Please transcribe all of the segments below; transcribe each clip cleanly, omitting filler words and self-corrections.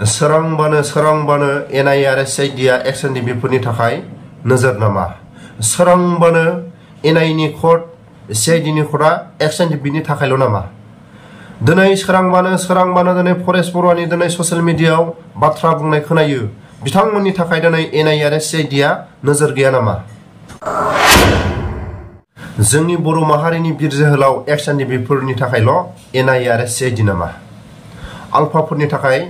सोरांबानो एनआइए आरो सीआईडीआ एक्स एनडीबीफोरनि थाखाय नोजोर नामा? सोरांबानो एनआइएनि कर्ट सीआईडीनि कर्टआ एक्स एनडीबीनि थाखायल' नामा? दिनै सोरांबानो दिनै फरेस्ट बरुवानि दिनै ससियेल मिडियायाव बाथ्रा बुंनाय खोनायो बिथांमोननि थाखाय दिनै एनआइए आरो सीआईडीआ नोजोर गैया नामा? जोंनि बर' माहारिनि बिर जोहोलाव एक्स एनडीबीफोरनि थाखायल' एनआइए आरो सीआईडी नामा? आलफाफोरनि थाखाय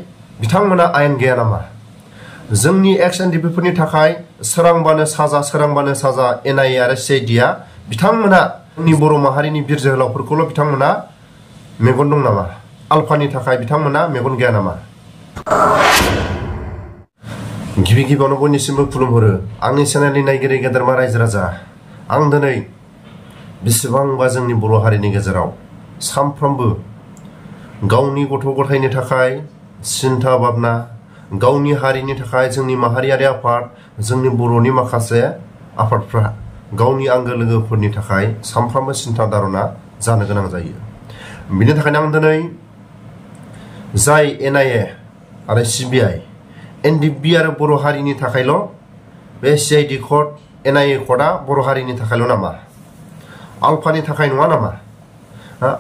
बिथांमोना आयेन गैया नामा? जोंनि एक्स एनडीबीफोरनि थाखाय सोरांबानो साजा एनआइए आरो सीआईडीआ बिथांमोना जोंनि बर' माहारिनि बिर जोहोलावफोरखौल' बिथांमोना मेगन दं नामा? आलफानि थाखाय बिथांमोना मेगन गैया नामा? गिबियावनो बयनिसिमबो खुलुमहरो आंनि चेनेलनि नायगिरि गेदेरमा रायजो राजा। आं दिनै बेसेबांबा जोंनि बर' हारिनि गेजेराव सानफ्रोमबो गावनि गथ' गथायनि थाखाय सिन्था भाबना, गावनि हारिनि थाखाय जोंनि माहारियारि आफाद, जोंनि बर'नि माखासे आफादफ्रा गावनि आंगो लोगोफोरनि थाखाय सानफ्रोमबो सिन्था धारना जानो गोनां जायो। बिनि थाखायनो आं दिनै जाय एनआइए आरो सीबीआई एनडीबी आरो बर' हारिनि थाखायल' बे सीआईडी कर्ट एनआइए कर्टआ बर' हारिनि थाखायल' नामा? आलफानि थाखाय नङा नामा?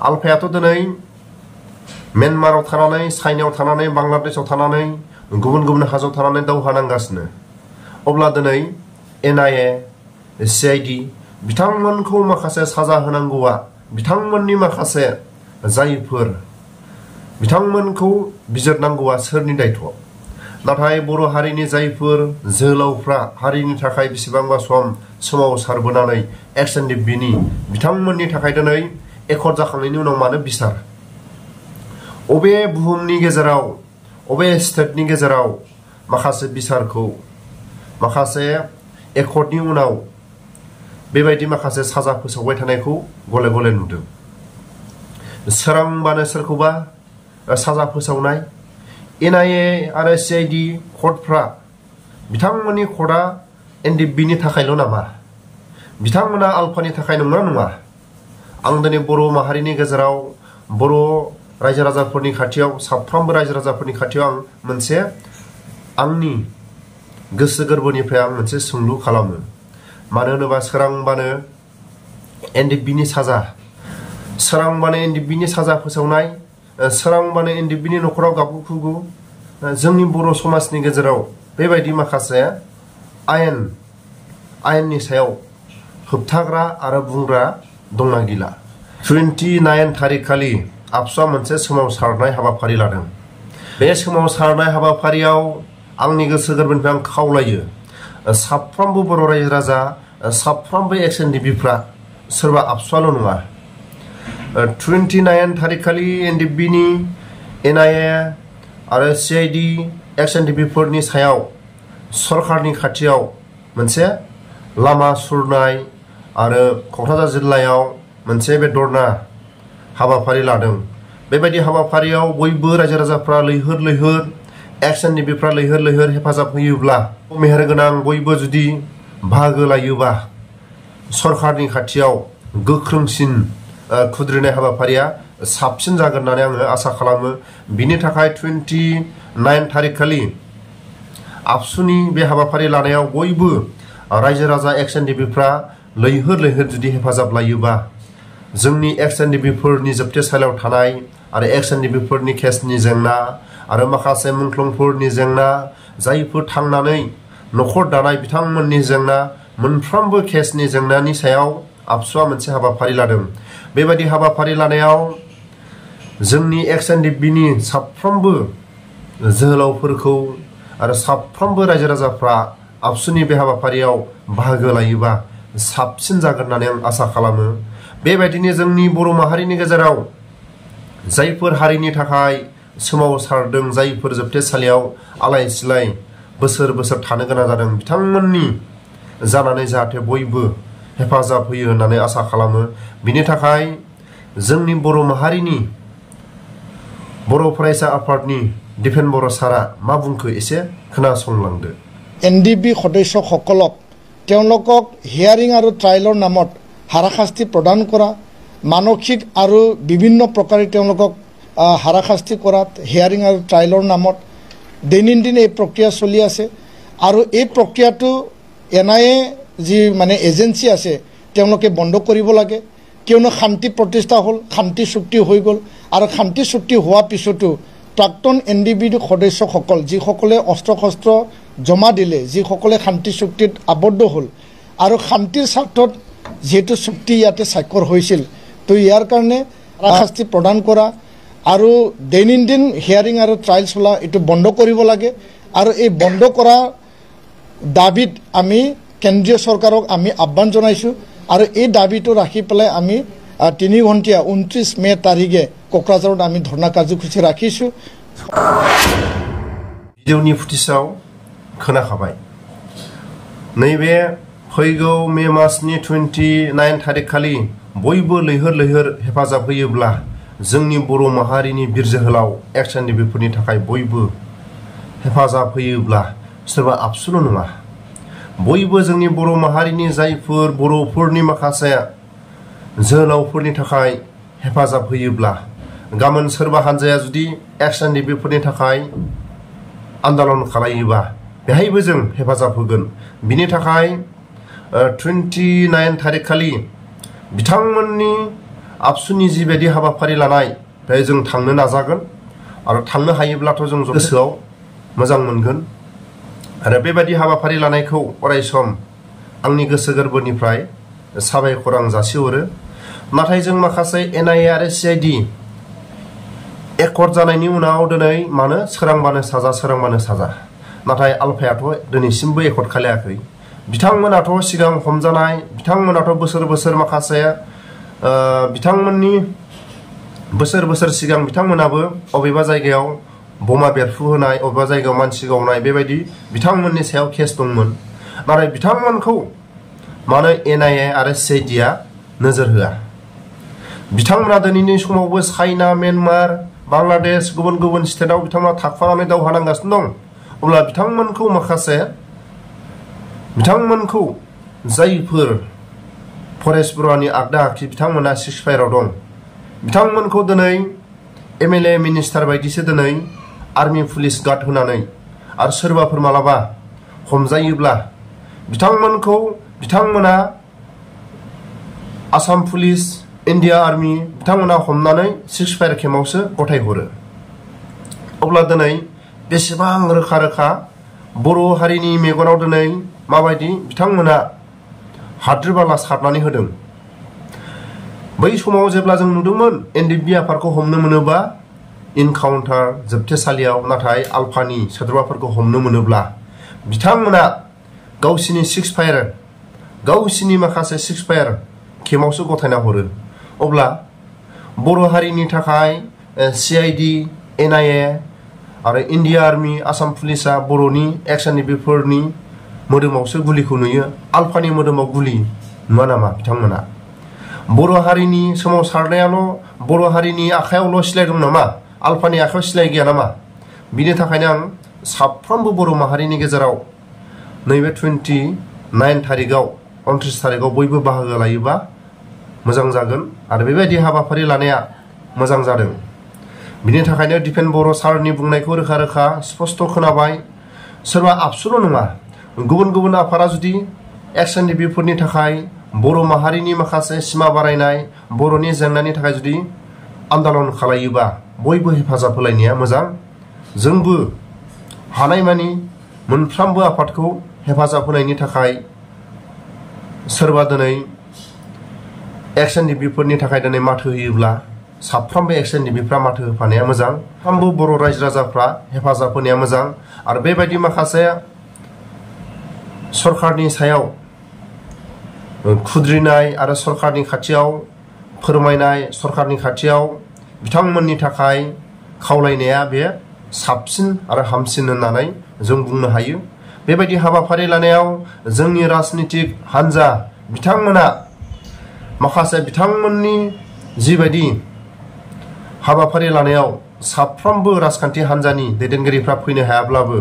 आलफायाथ' दिनै म्यानमाराव थानानै, चाइनायाव थानानै, बांलादेशआव थानानै, गुबुन गुबुन हाजोआव थानानै दावहा नांगासिनो। अब्ला दिनै एनआइए सीआईडी बिथांमोनखौ माखासे साजा होनांगौआ बिथांमोननि माखासे जायफोर बिथांमोनखौ बिजिरनांगौआ सोरनि दायथ'? नाथाय बर' हारिनि जायफोर जोहोलावफ्रा हारिनि थाखाय बेसेबांबा सोमावसारबोनानै एक्स एनडीबीनि बिथांमोननि थाखाय दिनै एकर्ड जाखांनायनि उनाव मानो बिसार? अबे बुहुमनि गेजेराव, अबे स्टेटनि गेजेराव माखासे बिसारखौ, माखासे एकर्डनि उनाव बेबायदि माखासे साजा फोसावबाय थानायखौ गले गले नुदों? सोरांबानो सोरखौबा साजा फोसावनाय, एनआइए आरो सीआईडी कर्टफ्रा बिथांमोननि कर्टआ एनडीबीनि थाखायल' नामा? बिथांमोना आलफानि थाखाय नंगौना नङा? आं दिनै बर' माहारिनि गेजेराव, बर' रायजो राजाफोरनि खाथियाव, साफ्रोमबो रायजो राजाफोरनि खाथियाव आं मोनसे आंनि गोसो गोरबोनिफ्राय आं मोनसे सोंलु खालामो। मानो होनोबा सोरांबानो एनडीबीनि साजा फोसावनाय, सोरांबानो एनडीबीनि न'खराव गाबगु जोंनि बर' समाजनि गेजेराव बेबायदि माखासे आयेननि सायाव होबथाग्रा आरो बुंग्रा दंना गैला? 29 थारिख खालि आबसुआ मोनसे सोमावसारनाय हाबाफारि लादों। बे सोमावसारनाय हाबाफारियाव आंनि गोसो गोरबोनिफ्राय आं खावलायो साफ्रोमबो बर' रायजो राजा, साफ्रोमबो एक्स एनडीबीफ्रा, सोरबा आबसुआल' नङा, 29 थारिख खालि एनडीबीनि एनआइए आरो सीआईडी एक्स एनडीबीफोरनि सायाव सरकारनि खाथियाव मोनसे लामा सुरनाय आरो क'क्राझार जिल्लायाव मोनसे बे धरना हाबाफारि लादों। बेबायदि हाबाफारियाव बयबो रायजो राजाफ्रा लैहोर एक्स एनडीबीफ्रा लैहोर हेफाजाब होयोब्ला, मेहेरगोनां बयबो जुदि बाहागो लायोबा सरकारनि खाथियाव गोख्रोंसिन खुद्रिनाय हाबाफारिया साबसिन जागोन होननानै आङो आसा खालामो। बिनि थाखाय 29 थारिख खालि आबसुनि बे हाबाफारि लानायाव बयबो रायजो राजा एक्स एनडीबीफ्रा लैहोर जुदि हेफाजाब लायोबा जोंनि एक्स एनडीबीफोरनि जोबथेसालियाव थानाय आरो एक्स एनडीबीफोरनि केसनि जेंना आरो माखासे मुंख्लंफोरनि जेंना, जायफोर थांनानै न'खर दानाय बिथांमोननि जेंना, मोनफ्रोमबो केसनि जेंनानि सायाव आबसुआ मोनसे हाबाफारि लादों। बेबायदि हाबाफारि लानायाव जोंनि एक्स एनडीबीनि साफ्रोमबो जोहोलावफोरखौ आरो साफ्रोमबो रायजो राजाफ्रा आबसुनि बे हाबाफारियाव बाहागो लायोबा साबसिन जागोन होननानै आं आसा खालामो। बेबायदिनो जोंनि बर' माहारिनि गेजेराव जायफोर हारिनि थाखाय सोमावसारदों, जायफोर जोबथेसालियाव आलाय सिलाय बोसोर थानो गोनां जादों, बिथांमोननि जानानै जाहाथे बयबो हेफाजाब होयो होननानै आसा खालामो। बिनि थाखाय जोंनी बर' माहारिनि बर' फरायसा आफादनि दिपेन बर' सारा मा बुंखो एसे खोनासंलांदो। एनडीबी सदस्यসকলক তেওঁলোকক হিয়াৰিং আৰু ট্ৰায়েলৰ নামত হাৰাশাস্তি প্ৰদান কৰা, মানসিক আৰু বিভিন্ন প্ৰকাৰে তেওঁলোকক হাৰাশাস্তি কৰাত হিয়াৰিং আৰু ট্ৰায়েলৰ নামত দৈনন্দিন এই প্ৰক্ৰিয়া চলি আছে আৰু এই প্ৰক্ৰিয়াটো NIA যি মানে এজেঞ্চি আছে তেওঁলোকে বন্ধ কৰিব লাগে কিয়নো শান্তি প্ৰতিষ্ঠা হ'ল শান্তি চুক্তি হৈ গ'ল আৰু শান্তি চুক্তি হোৱাৰ পিছতো প্ৰাক্তন NDB সদস্যসকল যিসকলে অস্ত্ৰ শস্ত্ৰ জমা দিলে যিসকলে শান্তি চুক্তিত আবদ্ধ হ'ল আৰু শান্তিৰ স্বাৰ্থত যেহেতু চুক্তি ইয়াতে স্বাক্ষৰ হৈছিল তো ইয়াৰ কাৰণে শাস্তি প্ৰদান কৰা আৰু দৈনন্দিন হিয়াৰিং আৰু ট্ৰায়েল চলা এইটো বন্ধ কৰিব লাগে আৰু এই বন্ধ কৰা দাবীত আমি কেন্দ্ৰীয় চৰকাৰক আমি আহ্বান জনাইছোঁ আৰু এই দাবীটো ৰাখি পেলাই আমি 3 ঘণ্টিয়া 29 মে তাৰিখে क'क्राझाराव আমি ধৰ্ণা কাৰ্যসূচী ৰাখিছোঁ भिडिअनि फुटेजाव खोनाखाबाय नैबे फैगौ मे मासनि 29 थारिख खालि बयबो लैहोर लैहोर हेफाजाब होयोब्ला जोंनि बर' माहारिनि बिर जोहोलाव EX Ndfbफोरनि थाखाय बयबो हेफाजाब होयोब्ला सोरबा आबसुल' नङा बयबो जोंनि बर' माहारिनि जायफोर बर'फोरनि माखासे जोहोलावफोरनि थाखाय हेफाजाब होयोब्ला गाबोन सोरबा हानजाया जुदि EX Ndfबफोरनि थाखाय आन्दोलन खालायोबा बेहायबो जों हेफाजाब होगोन बिनि थाखाय 29 थारिख खालि बिथांमोननि आबसुनि जिबायदि हाबाफारि लानाय बेहाय जों थांनो नाजागोन आरो थांनो हायोब्लाथ' जों गोसोआव मोजां मोनगोन आरो बेबायदि हाबाफारि लानायखौ अरायसम आंनि गोसो गोरबोनिफ्राय साबायखर आं जासिहरो नाथाय जों माखासे NIA आरो CID एकर्ड जानायनि उनाव दिनै मानो सोरांबानो साजा नाथाय आलफायाथ' दिनैसिमबो एकर्ड खालायाखै बिथांमोनाथ' सिगां हमजानाय बिथांमोनाथ' बोसोर माखासे बिथांमोननि बोसोर सिगां बिथांमोनाबो अबेबा जायगायाव बमा बेरफुहोनाय अबेबा जायगायाव मानसि गावनाय बेबायदि बिथांमोननि सायाव केस दंमोन नाथाय बिथांमोनखौ मानो NIA आरो CIDआ नोजोर होआ बिथांमोना दिनैनि समावबो चाइना म्यानमार बांलादेश गुबुन स्टेटआव बिथांमोना थाखुमानानै दावहा नांगासिनो दं अब्ला बिथांमोनखौ जायफोर फरेस्ट ब्युर'नि आगदा आखि बिथांमोना सिक्सफायाराव दं बिथांमोनखौ दिनै MLA मिनिस्टार बायदिसो दिनै आर्मी पुलिस गार्ड होनानै आरो सोरबाफोर मालाबा हमजायोब्ला बिथांमोना आसाम पुलिस इन्डिया आर्मी बिथांमोना हमनानै सिक्सफायार केम्पआवसो गथायहरो अब्ला दिनै बेसेबां रोखा बर' हारिनि मेगनाव दिनै माबायदि बिथांमोना हाद्रि बाला सारनानै होदों बै समाव जेब्ला जों नुदोंमोन NDB आफादखौ हमनो मोनोबा इनकाउन्टार जोबथेसालियाव नाथाय आलफानि सोद्रोमाफोरखौ हमनो मोनोब्ला बिथांमोना गावसिनि माखासे सिक्सफायार केम्पआवसो गथायना हरो अब्ला बर' हारिनि थाखाय CID NIA आरो इन्डिया आर्मी आसाम पुलिसा बर'नि EX Ndfबफोरनि मोदोमावसो गुलिखौ नुयो आलफानि मोदोमाव गुलि नुवा नामा बिथांमोना बर' हारिनि सोमावसारनायाल' बर' हारिनि आखायावल' सिलाय दं नामा आलफानि आखायाव सिलाय गैया नामा बिनि थाखायनो आं साफ्रोमबो बर' माहारिनि गेजेराव नैबे 29 थारिखआव 29 थारिखआव बयबो बाहागो लायोबा मोजां जागोन आरो बेबायदि हाबाफारि लानाया मोजां जादों बिनि थाखायनो दिपेन बर' सारनि बुंनायखौ रोखा स्पष्ट खोनाबाय सोरबा आबसुल' नङा गुबुन आफादा जुदि EX Ndfबफोरनि थाखाय बर' माहारिनि माखासे सिमा बारायनाय बर'नि जेंनानि थाखाय जुदि आन्दोलन खालायोबा बयबो हेफाजाब होलायनाया मोजां जोंबो हानायमानि मोनफ्रोमबो आफादखौ हेफाजाब होनायनि थाखाय सोरबा दिनै EX Ndfबफोरनि थाखाय दिनै माथो होयोब्ला साफ्रोमबो EX Ndfबफ्रा माथो होफानाया मोजां साफ्रोमबो बर' रायजो राजाफ्रा हेफाजाब होनाया मोजां आरो बेबायदि माखासे सरकारनि सायाव खुद्रिनाय आरो सरकारनि खाथियाव फोरमायनाय सरकारनि खाथियाव बिथांमोननि थाखाय खावलायनाया बे साबसिन आरो हामसिन होननानै जों बुंनो हायो बेबायदि हाबाफारि लानायाव जोंनि राजनीतिक हान्जा बिथांमोना माखासे बिथांमोननि जिबायदि हाबाफारि लानायाव साफ्रोमबो राजखान्थि हान्जानि दैदेनगिरिफ्रा फैनो हायाब्लाबो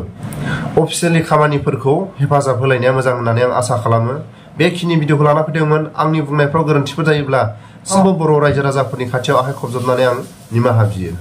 अफिसियेलि खामानिफोरखौ हेफाजाब होलायनाया मोजां होननानै आं आसा खालामो बेखिनि भिडिअखौ लाना फैदोंमोन आंनि बुंनायफ्राव गोरोन्थिफोर जायोब्ला साफ्रोमबो बर' रायजो राजाफोरनि खाथियाव आखाइ खबजबनानै आं निमाहा बियो